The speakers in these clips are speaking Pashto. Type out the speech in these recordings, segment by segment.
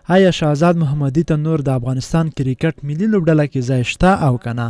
آیا شهزاد محمدي ته نور د افغانستان کرکټ ملي لوبډله کې ځای شته او که نه؟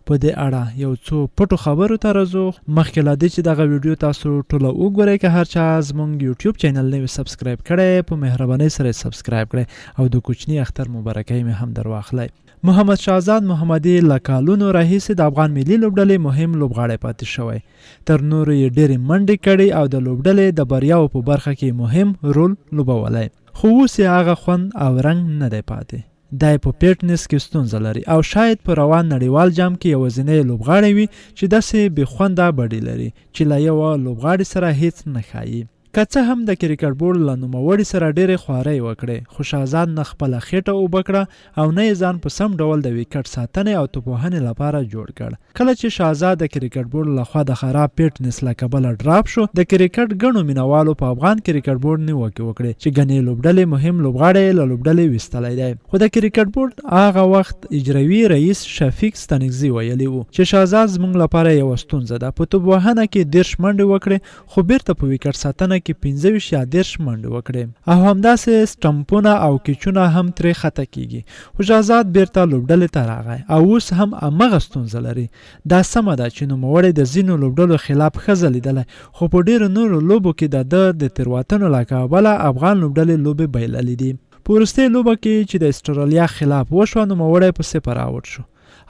په دې اړه یو څو پټو خبرو ته راځو. مخکې له دې چې دغه ویډیو تاسو ټوله وګورئ، که هر چا زمونږ یوټیوب چینل نوی سبسکرایب کړی، په مهربانۍ سره یې سبسکرایب کړئ او د کوچني اختر مبارکۍ مې هم درواخلئ. محمد شهزاد محمدي له کالونو راهیسې د افغان ملي لوبډلې مهم لوبغاړی پاتې شوی. تر نورو یې ډېرې منډې کړې او د لوبډلې د بریاوو په برخه کې مهم رول لوبولی. خو اوس یې هغه خوند او رنګ نه دی پاتې. دی په فټنس کې ستونزه لري او شاید په روان نړیوال جام کې یوازینی لوبغاړی وي چې داسې بې خونده بډې لري چې له یوه لوبغاړي سره هیڅ نه ښايي. که څه هم د کرکټ بورډ له نوموړي سره ډېرې خوارۍ وکړې، خو شهزاد نه خپله خېټه اوبه کړه او نه یې ځان په سم ډول د ویکټ ساتنې او توپوهنې لپاره جوړ کړ. کله چې شهزاد د کرکټ بورډ له خوا د خراب فټنس له کبله ډراپ شو، د کرکټ ګڼو مینوالو په افغان کرکټ بورډ نیوکې وکړې چې ګنې لوبډلې مهم لوبغاړی یې له لوبډلې ویستلی دی. خو د کرکټ بورډ هغه وخت اجروي رئیس شفیق ستانکزي ویلي وو چې شهزاد زموږ لپاره یوه ستونزه ده، په توپ وهنه کې 30 منډې وکړې خو بیرته په ویکټ ساتنه کې 25 یا 30 منډې وکړې او همداسې سټمپونه او کیچونه هم ترې خطا کیږي. خو شهزاد بیرته لوبډلې ته راغی او اوس هم همغه ستونزه لري. دا سمه ده چې نوموړی د ځینو لوبډلو خلاف ښه ځلیدلی، خو په ډېرو نورو لوبو کې د ده د تېروتنو له کبله افغان لوبډلې لوبې بایللې دي. په وروستۍ لوبه کې چې د اسټرالیا خلاف وشوه، نوموړی په صفر اوټ شو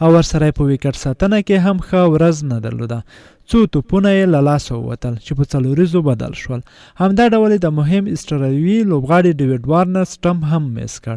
او ورسره یې په ویکټ ساتنه کې هم ښه ورځ نه درلوده. څو توپونه یې له لاسه ووتل چې په څلوریزو بدل شول. همدا ډول یې د مهم اسټرالیوي لوبغاړي ډیویډ وارنر سټمپ هم میس کړ.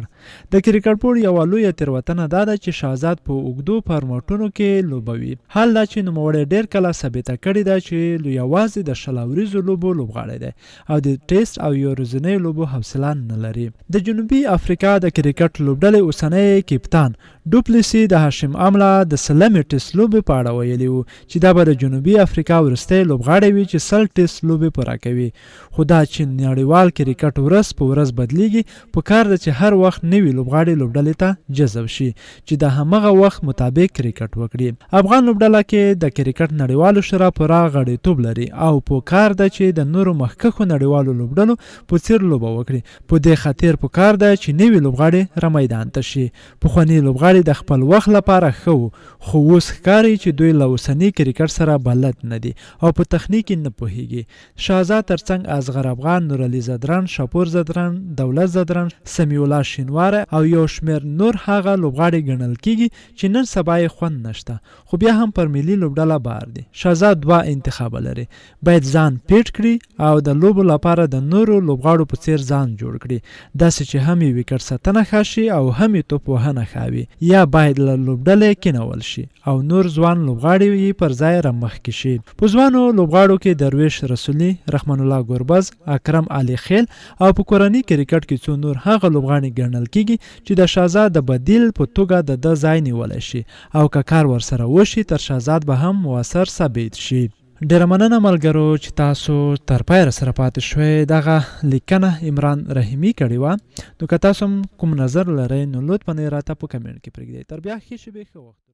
د کرکټ بورډ یوه لویه تېروتنه دا ده چې شهزاد په اوږدو فارمټونو کې لوبوي، حال دا چې نوموړی ډېر کله ثابته کړې ده چې یوازې د 20 اوریزو لوبو لوبغاړی دی او د ټېسټ او یو ورځنیو لوبو حوصله نه لري. د جنوبي افریقا د کرکټ لوبډلې اوسنی کپتان ډوپلیسي د هاشم املا د 100مې ټېسټ لوبې په اړه ویلي وو چې دا به د جنوبي افریقا وروستی لوبغاړی وي چې 100 ټېسټ لوبې پوره کوي. خو دا چې نړیوال کرکټ ورځ په ورځ بدلیږي، په کار ده چې هر وخت نوي لوبغاړي لوبډلې ته جذب شي چې د همغه وخت مطابق کرکټ وکړي. افغان لوبډله کې د کرکټ نړیوالو شورا پوره غړیتوب لري او په کار ده چې د نورو مخکښو نړیوالو لوبډلو په څیر لوبه وکړي. په دې خاطر په کار ده چې نوي لوبغاړي رامیدان ته شي. پخواني لوبغاړي د خپل وخت لپاره ښه وو، خو اوس ښکاري چې دوی له اوسني کرکټ سره بلد نه دي او په تخنیک نه پوهیږي. شهزاد ترڅنګ اصغر افغان، نورعلي ځدراڼ، شاپور ځدراڼ، دولت ځدراڼ، سمیع الله شینواری او یو شمېر نور هغه لوبغاړي ګڼل کېږي چې نن سبا یې خوند نشته، خو بیا هم پر ملي لوبډله بار دي. شهزاد دوه انتخابه لري، باید ځان پیټ کړي او د لوبو لپاره د نورو لوبغاړو په څېر ځان جوړ کړي، داسې چې هم یې ویکټ ساتنه ښه شي او هم یې توپ وهنه ښه وي، یا باید له لوبډلې کېنول شي او نور ځوان لوبغاړي یې پر ځای رامخکې شي. په ځوانو لوبغاړو کې درویش رسولي، رحمان الله ګربز، اکرم علي خیل او په کورني کرکټ کې څو نور هغه لوبغاړي ګڼل کېږي چې د شهزاد د بدیل په توګه د ده ځای نیولی شي او که کار ورسره وشي تر شهزاد به هم موثر ثابت شي. ډیره مننه ملګرو چې تاسو تر پایه راسره پاتې شوئ. دغه لیکنه عمران رحیمي کړې وه، نو که تاسو هم کوم نظر لرئ نو لطفا یې راته په کمنټ کې پرېږدئ. تر بیا ښې شېبې، ښه وخت.